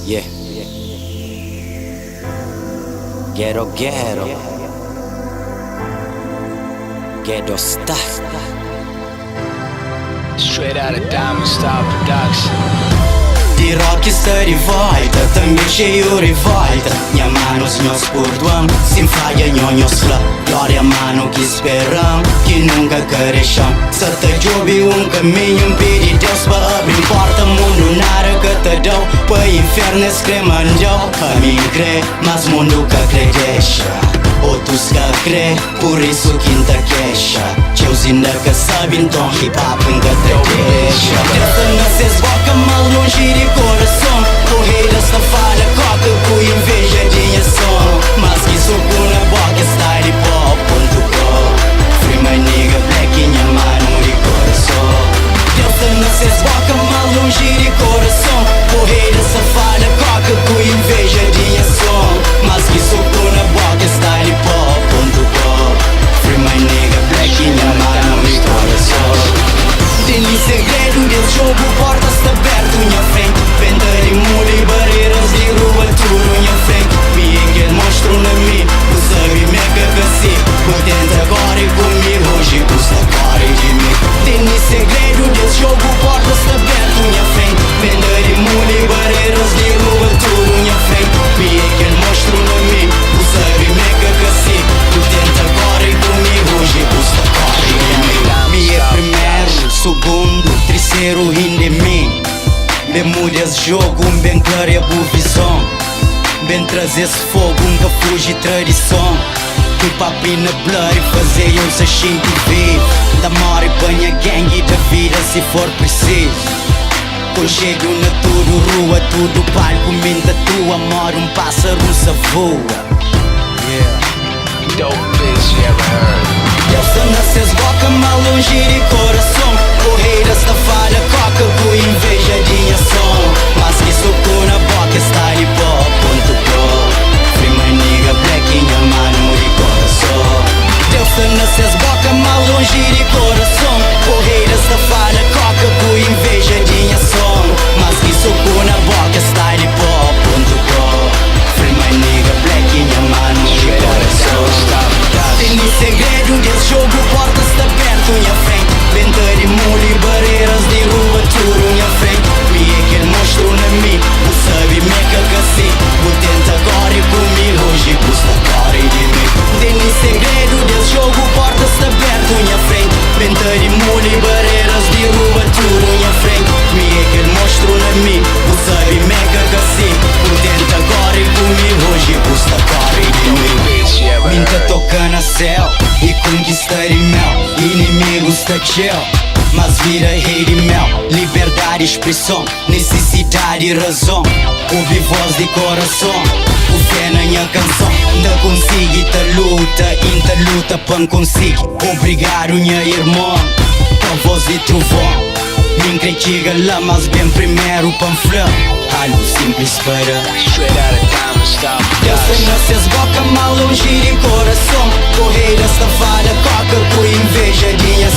Yeah. Ghetto, ghetto. Ghetto star. Straight out of Diamond Star Production. Di rock sta di volta, tanbê xeiu rivolta. Nha manos, nhos purdua-m si N fadja, nho nhos fla. Glória mano ki spera-m, ki nunka ka dexa-m. Sa ta djobe un kaminhu, N pidi Deus pa abri-m porta. Mundu nada ka ta da-u, pa infernu es kre manda-u. Ami N kre, mas mundu ka kre dexa. Otus ka kre, pur isu ki N ta kexa. Txeus inda ka sabe, nton hip hop N ka ta dexa. Deus ta na ses boka, mas lonji di korason. Correiras ta fala koka ku inveja di nha son. Mas ki soku na boka sta di pop.com. Free my nigga Black, nha mano di korason. Deus ta na ses boka, mas lonji di korason. Correiras ta fala koka ku inveja di nha son. Mas ki soku na boka sta di pop.com. Free my nigga Black, nha mano di korason. Tem segredo desse jogo, porta está aberto minha frente. Venta de muro e barreiras derruba tudo minha frente. Mi é que monstro na mim, o sabe me que si. Contente agora e comigo, hoje custa corre de mim. Tem segredo desse jogo, porta está aberto minha frente. Venta de muro e barreiras derruba tudo minha frente. Mi é que monstro na mim, o sabe me que si. Contente agora e comigo, hoje custa corre de mim. Mi é primeiro, segundo, terceiro, rinde mim. Bem muda esse jogo, bem clareia a visão. Bem trazer esse fogo, nunca fuge tradição. Hip hop na blood, fazer eu se sentir vivo. Da morte panha gangue da vida se for preciso. Conchego na tudo rua, tudo palco, minta tua, mora um pássaro se voa. Yeah. Dope bitch you ever heard. Deus tá na ses boca, mas longe de coração. Correiras ta fala coca com inveja de nha som. Mas ki soku na boka está de pop.com. Free my nigga Black, nha mano di korason. Deus tá na ses boka, mas lonji di korason. Correiras ta fala coca com inveja de nha som. Mas ki soku na boka está de pop.com. Free my nigga Black, nha mano di korason. Tem segredo desse jogo, porta está aberto minha frente. Venta de muro e barreiras derruba tudo minha frente. Mi é aquele monstro na mim, o sabe me que assim. Vou tentar agora e comigo, hoje custa corre de mim. Tem segredo desse jogo, porta está aberto minha frente. Venta de muro e barreiras derruba tudo minha frente. Mi é aquele monstro na mim, o sabe me que assim. Vou tentar agora e comigo, hoje custa corre de mim. Bitch you ever Minta heard. toca na céu e conquista de mel. Inimigos tá chill, mas vira rei de mel. Liberdade, expressão, necessidade e razão. Ouve voz de coração, o fé na minha canção. Não consegui ta luta, inta luta pa consegui. Obrigado, minha irmã, pa voz de trovão. Min kre txiga lá, mas bem primeiro panflã. Algo simples para Straight out of Diamond Star Deus tá Production. na ses boka, mas lonji di korason. Correiras ta fala coca com inveja di nha.